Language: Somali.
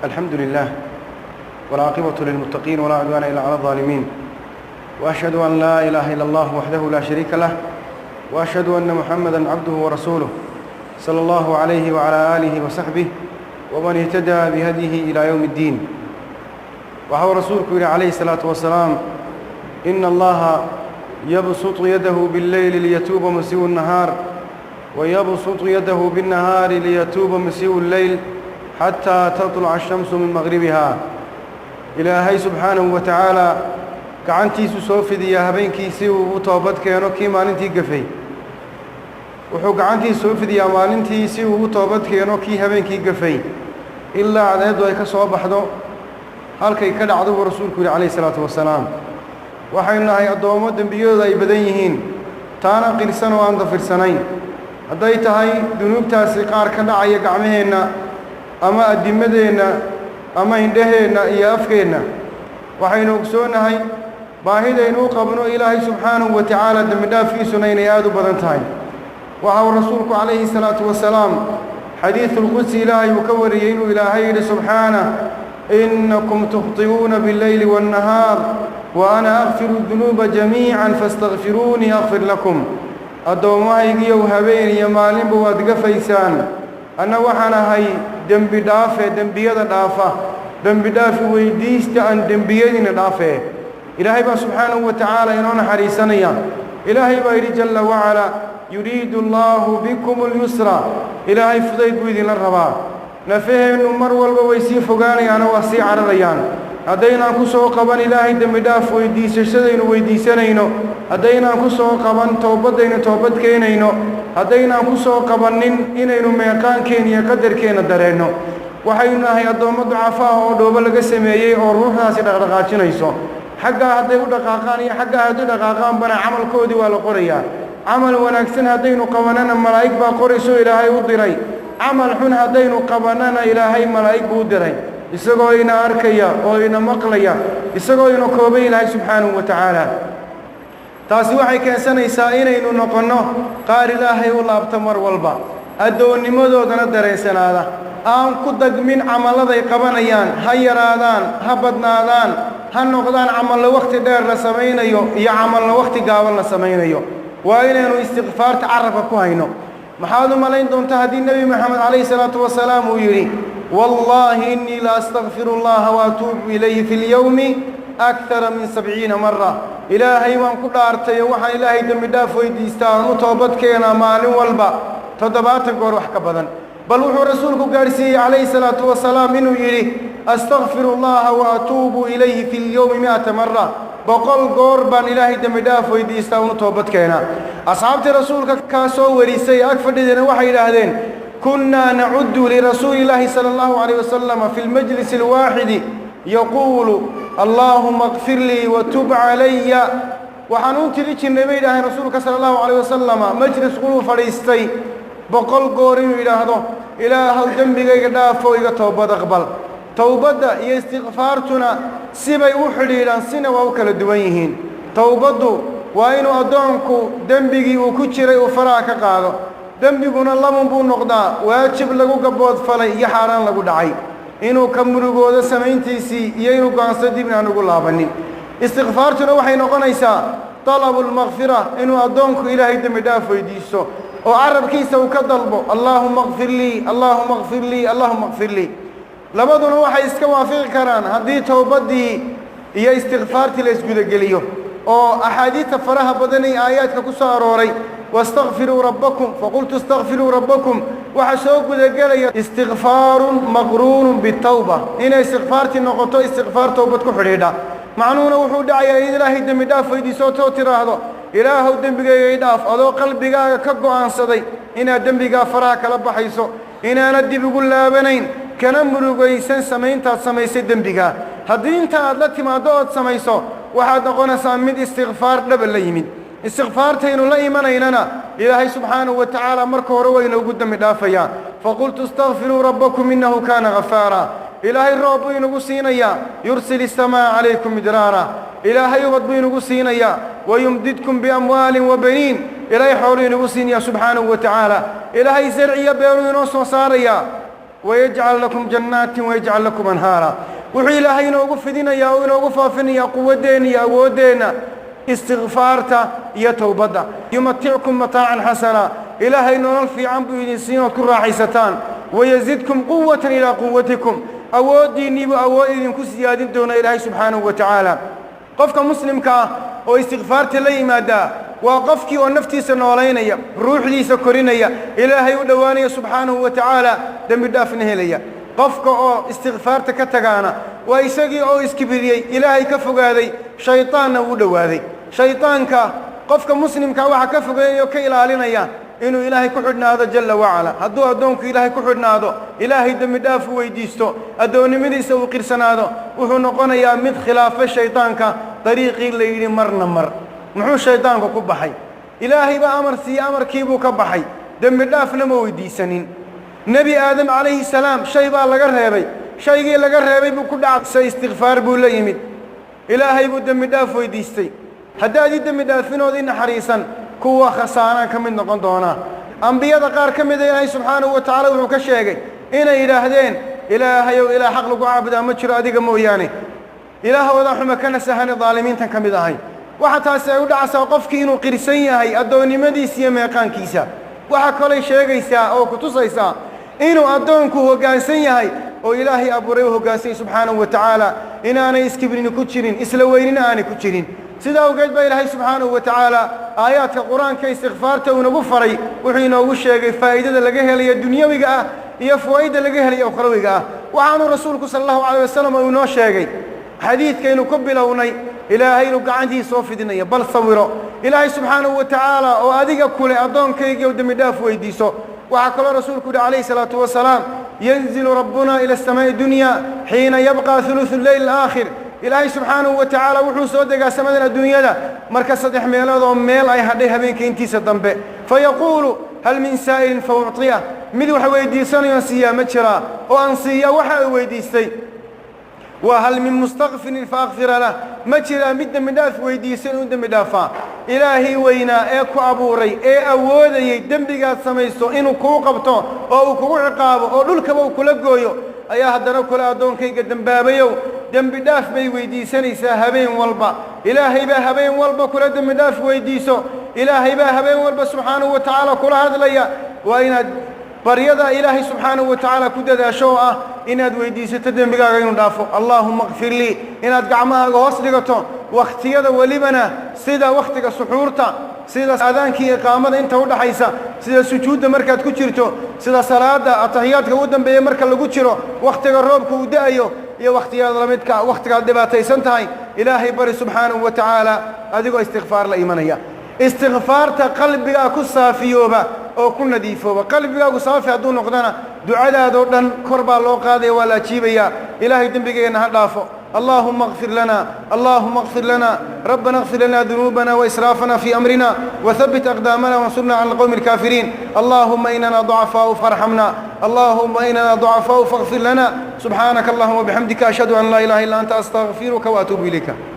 الحمد لله والعاقبة للمتقين ولا عدوان إلا على الظالمين، وأشهد أن لا إله إلا الله وحده لا شريك له، وأشهد أن محمدا عبده ورسوله صلى الله عليه وعلى آله وصحبه ومن اهتدى بهديه إلى يوم الدين. وهو رسولك عليه الصلاة والسلام: إن الله يبسط يده بالليل ليتوب مسيء النهار، ويبسط يده بالنهار ليتوب مسيء الليل، حتى تطلع الشمس من مغربها. Ilaahay subxaanahu wa tacaalaa gacantiisu soo fidiyaa habeenkii si uu u toobad keeno kii maalintii gafay, wuxuu gacantiisu soo fidiyaa maalintii si uu u toobad keeno kii habeenkii gafay, ilaa cadceeddu ay ka soo baxdo halkay ka dhacdo, buu Rasuulku yidhi calayhi salaatu wasalaam. Waxaynu nahay addoommo dembiyadooda ay badan yihiin, taana qirsan oo aan dafirsanayn. Hadday tahay dunuubtaasi qaar ka dhacaya gacmaheenna ama addimadeenna ama indhaheenna iyo afkeenna, waxaynu ogsoonnahay baahidaynu u qabno Ilaahay subxaanahu wa tacaala dembi dhaafkiisuna inay aada u badan tahay. Waxa uu Rasuulku calayhi salaatu wasalaam xadiidulqudsi Ilaahay uu ka wariyey inuu Ilaahay yidhi subxaanah: "Innakum tukhti'uuna billeyli waannahaar wa ana akfiru dunuuba jamiican, faastakfiruunii akfir lakum." Addoommahaygiiyow, habeen iyo maalinba waad gafaysaan, anna waxaan ahay dembi dhaafe dembiyada dhaafa, dembi dhaafi weyddiista, aan dembiyadiina dhaafee. Ilaahay baa subxaanahu wa tacaala inoo naxariisanaya. Ilaahay baa yidhi jalla wacalaa: "Yuriidu allaahu bikum alyusra." Ilaahay fudayd buu idinla rabaa. Nafaheennu mar walba way sii fogaanayaanoo waa sii cararayaan haddaynaan ku soo qaban Ilaahay dembi dhaaf weyddiisashadaynu weyddiisanayno, haddaynaan ku soo qaban toobbaddaynu toobad keenayno, haddaynaan ku soo qabannin inaynu meeqaankeenna iyo qadarkeenna dareenno. Waxaynu nahay addoommo ducafo ah oo dhoobo laga sameeyey oo ruuxdaasi dhaqdhaqaajinayso. Xaggaa hadday u dhaqaaqaan iyo xaggaa hadday dhaqaaqaanbana camalkoodii waa la qorayaa. Camal wanaagsan haddaynu qabannana malaa'ig baa qorayso Ilaahay u diray. Camal xun haddaynu qabannana Ilaahay malaa'ig buu u diray, isagoo ina arkaya oo ina maqlaya, isagoo ina koobay Ilaahay subxaanahu wa tacaala. Taasi waxay keensanaysaa inaynu noqonno qaar Ilaahay u laabto mar walba, addoonnimadoodana dareensanaada, aan ku dagmin camalladay qabanayaan, ha yaraadaan, ha badnaadaan, ha noqdaan camallo wakhti dheer la samaynayo iyo camallo wakhti gaaban la samaynayo. Waa inaynu istikfaarta carabka ku hayno. Maxaad u malayn doontaa haddii Nebi Moxamed calayhi salaatu wasalaam uu yidhi: "Wallaahi innii la astakfiru allaha wa atuubu ilayhi fi lyowmi akthara min 70 mara. Ilaahay waan ku dhaartayo, waxaan Ilaahay dembi dhaaf weydiistaa, aan u toobad keenaa maalin walba 70 goor wax ka badan." Bal wuxuu Rasuulku gaadhsiiyey calayhi salaatu wasalaam inuu yidhi: "Astakfiru allaha wa atuubu ilayhi fi lyowmi 100 mara." 100 goor baan Ilaahay dembi dhaaf weydiistaa, unu toobad keenaa. Asxaabtii Rasuulka kaa soo warisay ag fadhidana waxay yidhaahdeen: "Kunnaa nacuddu lirasuuli illaahi sala allahu calayh wasalama fi lmajlisi alwaaxidi yaquulu: 'Allaahuma akfir lii watub calaya.'" Waxaan u tiri jirnay, bay yidhahdeen, Rasuulka sala allahu calayh wasalama majlis quluu fadhiistay 100 goor inuu yidhaahdo: "Ilaahow, dembigayga dhaafo, iga toobad aqbal." Towbadda iyo istikfaartuna sibay u xidhiidhaan, sina waa u kala duwan yihiin. Towbaddu waa inuu addoonku dembigii uu ku jiray uu faraha ka qaado. Dembiguna labun buu noqdaa: waajib lagu gaboodfalay iyo xaaraan lagu dhacay, inuu ka murugoodo samayntiisii iyo inuu go'aansado dibna aan ugu laabanin. Istikfaartuna waxay noqonaysaa talabu lmakfira, inuu addoonku Ilaahay dembi dhaaf weydiisto oo carabkiisa uu ka dalbo: "Allaahuma akfir lii, allaahuma akfir lii, allaahuma akfir lii." Labaduna waxay iska waafiqi karaan haddii towbaddii iyo istikfaartii la isgudageliyo, oo axaadiidta faraha badan ee aayaadka ku soo arooray "wastakfiruu rabbakum", "faqultu istakfiruu rabbakum", waxaa soo gudagelaya istikfaarun maqruunun bitawba, inay istikfaartii noqoto istikfaar towbad ku xidhiidha. Macnuhuna wuxuu dhacayaa in Ilaahay dembi dhaaf weydiiso too tidhaahdo: "Ilaahow, dembigayga i dhaaf," adoo qalbigaaga ka go'aansaday inaad dembigaa faraha kala baxayso, inaanad dib ugu laabanayn, kana murugaysan samayntaad samaysay dembigaa. Haddii inta aad la timaaddo ood samayso, waxaad noqonaysaa mid istikfaar dhaba la yimid. Istikfaartaynu la imanaynana Ilaahay subxaanahu wa tacaala marka hore waa inoogu dembi dhaafayaa: "Faqultu istakfiruu rabbakum innahu kaana ghafaara." Ilaahay roob buu inagu siinayaa: "Yursil isamaa calaykum midraara." Ilaahay ubad buu inagu siinayaa: "Wayumdidkum biamwaalin wa baniin." Ilaahay xooluu inagu siinayaa subxaanahu wa tacaala. Ilaahay zarciyo beeruu inoo soo saarayaa. Wayajcal lakum jannaatin wayajcal lakum anhaara. Wuxuu Ilaahay inoogu fidinayaa oo inoogu faafinayaa quwaddeenna iyo awooddeenna istikfaarta iyo towbadda. Yumatickum mataacan xasana, Ilaahay nolol fiican buu idin siin ood ku raaxaysataan. Wayazidkum quwatan ilaa quwatikum, awooddiinniibuu awood idinku siyaadin doona Ilaahay subxaanahu wa tacaala. Qofka muslimka ah oo istikfaarta la yimaadaa waa qofkii oo naftiisa noolaynaya, ruuxdiisa korinaya, Ilaahay u dhowaanaya subxaanahu wa tacaala, dembi dhaafna helaya. Qofka oo istikfaarta ka tagaana waa isagii oo iskibiriyey, Ilaahay ka fogaaday, shaydaanna uu dhowaaday. Shaydaanka qofka muslimka waxaa ka fogeynaya oo ka ilaalinaya inuu Ilaahay ku xidhnaado jalla wacala. Hadduu addoonku Ilaahay ku xidhnaado, Ilaahay dembi dhaaf u weydiisto, addoonnimadiisa uu qirsanaado, wuxuu noqonayaa mid khilaafay shaydaanka dariiqii la yidhi marna mar. Muxuu shaydaanku ku baxay? Ilaahay baa amar siiyey, amarkiibuu ka baxay, dembi dhaafna ma weydiisanin. Nebi Aadam calayhi salaam shay baa laga reebay, shaygii laga reebay buu ku dhacay, istikfaar buu la yimid, Ilaahay buu dembi dhaaf weydiistay. Haddaad ii dembi dhaafinood i naxariisan, kuwa khasaaraan ka mid noqon doonaa. Ambiyada qaar ka mida Ilaahay subxaanahu wa tacaala wuxuu ka sheegay inay yidhaahdeen: "Ilaahayow, ilaah xaq lagu caabudaa ma jiro adiga mooyaane, Ilaahoodaa xuma ka nasahane daalimiintan ka mid ahay." Waxa taasi ay u dhacaysaa qofkii inuu qirsan yahay addoonnimadiisa iyo meeqaankiisa. Waxaa kalay sheegaysaa oo ku tusaysaa inuu addoonku hoggaansan yahay oo Ilaahay abuuray u hoggaansan yahay subxaanahu wa tacaala, inaanay iskibrini ku jirin, isla weynina aanay ku jirin. Sidaa awgeed baa Ilaahay subxaanahu wa tacaala aayaadka Qur-aanka istikfaarta uu inagu faray wuxuu inoogu sheegay faa'iidada laga helayo dunyawiga ah iyo fawaa'idda laga helayo ukhrawiga ah. Waxaanuu Rasuulku sala Allahu calayh wasalam uu inoo sheegay xadiidkaynu ku bilownay, Ilaahay inuu gacantiisa soo fidinayo. Bal sawiro Ilaahay subxaanahu wa tacaala oo adiga kule: "Addoonkaygiiw, dembi dhaaf weydiiso." Waxaa kaloo Rasuulku yidhi calayhi salaatu wasalaam: "Yanzilu rabbuna ila asamaa'i dunya xiina yabqa huluثu lleyl alaakhir." Ilaahay subxaanahu wa tacaala wuxuu soo degaa samadan adduunyada marka saddex meeloodoo meel ay hadhay habeenka intiisa dambe. Fayaquulu: "Hal min saa'ilin fa ucطiyah?" Mid wax weydiisanayoon siiyaa ma jiraa oo aan siiyaa waxa ay weydiistay? Wa hal min mustakfirin fa akfira lah? Ma jiraa mid dembi dhaaf weydiisan inuu dembi dhaafaa? Ilaahii weynaa ee ku abuuray ee awoodayey dembigaad samaysto inuu kuu qabto oo uu kugu ciqaabo oo dhulkaba uu kula gooyo ayaa haddana kule: "Addoonkayga dembaabayow, dembi dhaaf bay weydiisanaysaa habeen walba." Ilaahay baa habeen walba kula dembi dhaaf weydiiso. Ilaahay baa habeen walba subxaanahu wa tacaala kula hadlaya. Waa inaad baryada Ilaahay subxaanahu wa tacaala ku dadaasho oo ah inaad weydiisato dembigaaga inuu dhaafo. "Allaahuma kfir lii", inaad gacmahaaga hoos dhigato wakhtiyada welibana, sida wakhtiga suxuurta, sida aadaankii iqaamada inta u dhaxaysa, sida sujuudda markaad ku jirto, sida salaada ataxiyaadka ugu dambeeya marka lagu jiro, wakhtiga roobka uu da'ayo iyo wakhtiyada lamidka, wakhtigaad dhibaataysan tahay. Ilaahay bari subxaanahu wa tacaala adigoo istikfaar la imanaya. Istikfaarta qalbigaa ku saafiyooba oo ku nadiifooba. Qalbigaagu saafi hadduu noqdana, ducadaadoo dhan kor baa loo qaadaya, waa la ajiibayaa. Ilaahay dembigeenna ha dhaafo. اللهم اغفر لنا، اللهم اغفر لنا. ربنا اغفر لنا ذنوبنا وإسرافنا في أمرنا وثبت أقدامنا وانصرنا على القوم الكافرين. اللهم إننا ضعفاء فارحمنا، اللهم إننا ضعفاء فاغفر لنا. سبحانك اللهم وبحمدك، أشهد أن لا إله إلا أنت، أستغفرك وأتوب إليك.